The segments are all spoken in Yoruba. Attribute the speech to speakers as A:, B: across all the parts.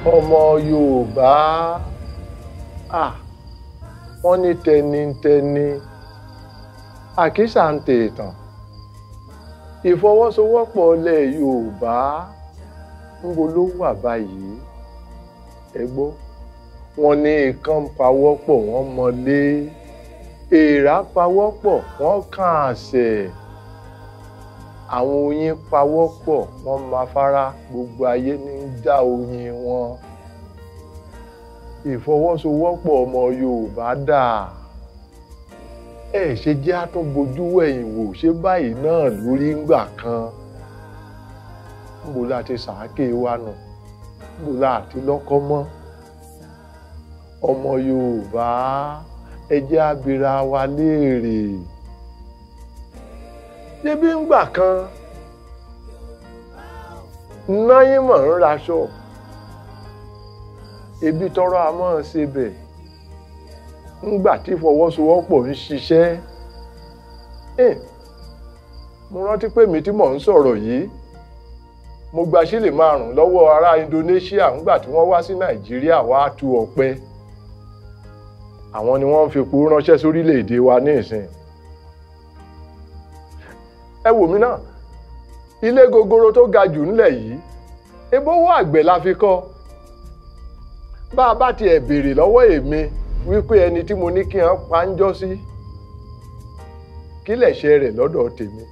A: Ọmọ Yorùbá, wọ́n ní tẹnitẹni, àkísà ń tètàn. Ìfọwọ́sowọ́pọ̀ ilẹ̀ Yorùbá ńbo ló wà báyìí? Ẹ gbọ́, wọ́n ní ikán pawọ́pọ̀ wọ́n mọlé, èèrà pawọ́pọ̀ wọ́n kàn àṣẹ, àwọn oyin pawọ́pọ̀ wọ́n máa fara, gbogbo ayé ní ń já oyin wọn. Ìfọwọ́sowọ́pọ̀ ọmọ Yorùbá dà? Ẹ ṣe jẹ́ á tún bojú wẹ̀yìn wò, ṣé báyìí náà lórí ńgbà kan? Ńbo la ti sàáké wa nù? Ńbo la ti lọ́kọ́ mọ́? Ọmọ Yorùbá, ẹ jẹ́ á bira wa léèrè. Ṣebí ńgbà kan náyìnmọ̀ ń raṣọ, ebi tọrọ a máa ṣe bẹ̀. Ńgbà tí ìfọwọ́sowọ́pọ̀ ń ṣiṣẹ́, mo rántí pé mi tí mò ń sọ̀rọ̀ yìí, mo gba sílè 5 lọ́wọ́ ará Indonesia ńgbà tí wọ́n wá sí Nàìjíríà wá tu ọ̀pẹ. Àwọn ni wọ́n ń fipò ránṣẹ́ sórílẹ̀-èdè wa ní ìsìn. Ẹ wò mí náà, ilé gogoro tó ga jù ńlẹ̀ yìí, ebówó àgbẹ̀ la fi kọ́. Bá a bá tiẹ̀ béèrè lọ́wọ́ èmi wípé ẹni tí mo ní kí wọ́n pa ń jọ́ sí, kí lẹ̀ṣẹ̀ rẹ̀ lọ́dọ̀ tèmi?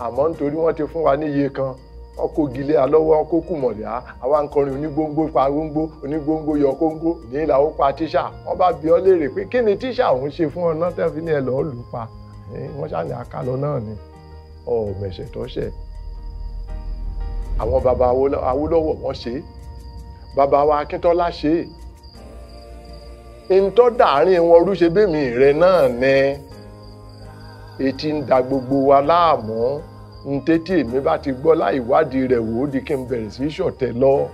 A: Àmọ́ nítorí wọ́n ti fún wa níye kan, wọ́n kó gilé alọ́wọ́, wọ́n kó kùmọ̀lẹ́ á, àwa ń kọrin onígbóngbó pa góńgó, onígbóngbó yọ kóńgó, ní ìlà ó pa tíṣà. Wọ́n bá bi ọ́ léèrè pé kí ni tíṣà òun ṣe fún ọ náà tẹ́ fi ní ẹ lọ́ọ́ lù pa? Wọ́n ṣáà ní akálọ náà ni, ọ̀mẹ̀ṣẹ̀ tọ́ṣẹ̀. Àwọn baba Awólọ́wọ̀ wọ́n ṣe é, baba wa Akíntọ́lá ṣe é. Ntọ́ dàárín wọn rú ṣe bẹ́mi rẹ náà ni etí ń da gbogbo wa láàmú. Ntẹ́tí èmi bá ti gbọ́ láì wádìí rẹ̀ wò ó di kí n bẹ̀rẹ̀ sí ṣọ̀tẹ̀ lọ.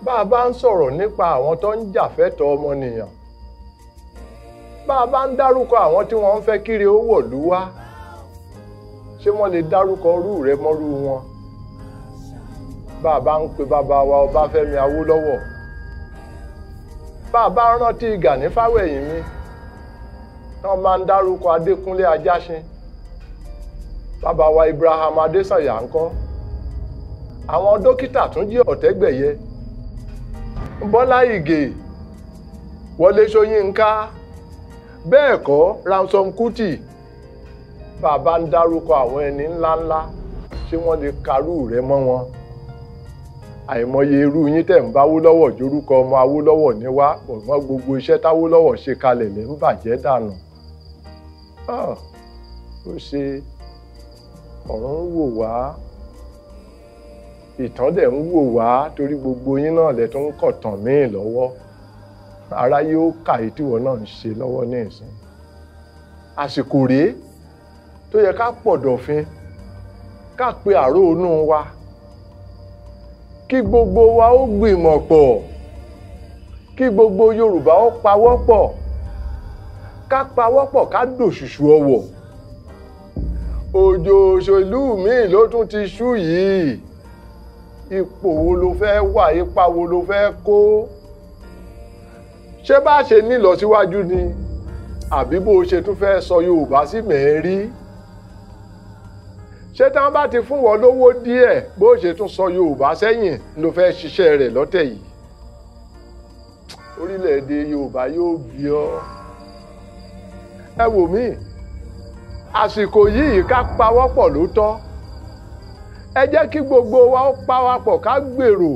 A: Bá a bá ń sọ̀rọ̀ nípa àwọn tó ń jà fẹ́tọ̀ọ́ ọmọnìyàn, bá a bá ń dárúkọ àwọn tí wọ́n ń fẹ́ kiri ó wọ̀lú wá, ṣé wọ́n lè dárúkọ rú rẹ mọ́rú wọn? Bá a bá ń pe bàbá wa Ọbáfẹ́mi Awólọ́wọ̀, bá a bá rántí Gani Fáwẹ̀hìnmi, tí wọ́n máa ń dárúkọ Adékúnlé Ajáṣin, bàbá wa Ibrahim Adésànyà ńkọ́, àwọn dókítà Túnjí Ọ̀tẹ́gbẹ̀yẹ, Bọ́lá Ìgè, Wọlé Ṣóyínká, bẹ́ẹ̀ kọ́ Ransome Kuti. Bàbá ń dárúkọ àwọn ẹni ńláńlá, ṣé wọ́n lè karú rẹ mọ́ wọn? Àìmọye irú yín tẹ̀ ń bá Awólọ́wọ̀ jórúkọ ọmọ Awólọ́wọ̀ ní wá, ọ̀gbọ́n gbogbo iṣẹ́ táwólọ́wọ̀ ṣe kalẹ̀ lẹ́ ń bàjẹ́ dànù. Ó ṣe ọ̀run ń wò wá, ìtàn dẹ̀ ń wò wá, torí gbogbo yín náà lẹ tó ń kọ̀tàn míì lọ́wọ́. Aráyé ó kà í tíwọ́ náà ń ṣe lọ́wọ́ ní ìsìn. Àsìkò rèé tó yẹ ká pọ̀dọ̀fin, ká pe àrò inú wa, kí gbogbo wa ó gbìmọ̀ pọ̀, kí gbogbo Yorùbá ó pawọ́pọ̀, ká pawọ́pọ̀ ká dòṣùṣù ọwọ̀. Òjò òṣèlú míì ló tún ti ṣú yìí. Ipò wo ló fẹ́ wà, ipa wo ló fẹ́ kó? Ṣé bá ṣe nílọsíwájú ni, àbí bó ṣe tún fẹ́ sọ Yorùbá sí mẹ́rí? Ṣé tí wọ́n bá ti fún wọn lówó díẹ̀, bó ṣe tún sọ Yorùbá sẹ́yìn ló fẹ́ ṣiṣẹ́ rẹ̀ lọ́tẹ̀ yìí? Orílẹ̀-èdè Yorùbá yóò bí ọ́. Ẹ wò mí, àsìkò yìí ká pawọ́pọ̀ ló tọ́. Ẹ jẹ́ kí gbogbo wa ó pawápọ̀ ká gbèrò,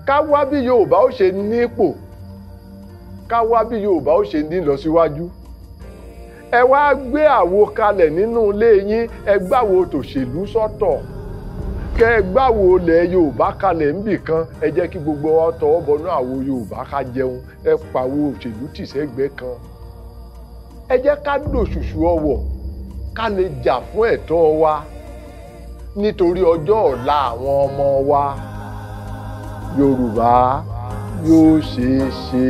A: ká wá bí Yorùbá ó ṣe nípò, ká wá bí Yorùbá ó ṣe nílọsíwájú. Ẹ wá gbé àwo kalẹ̀ nínú ilé yín, ẹ gbàwo tòṣèlú sọ́tọ̀, kẹ́ ẹ gbàwo ilẹ̀ Yorùbá kalẹ̀ níbì kan. Ẹ jẹ́ kí gbogbo wa tọwọ́ bọnú àwo Yorùbá ká jẹun, ẹ pàwo òṣèlú tì sẹ́gbẹ́ kan. Ẹ jẹ́ ká dòṣùṣù ọwọ̀, ká lè jà fún ẹ̀tọ́ wa nítorí ọjọ́ ọ̀la àwọn ọmọ wa. Yorùbá yóò ṣeé ṣe.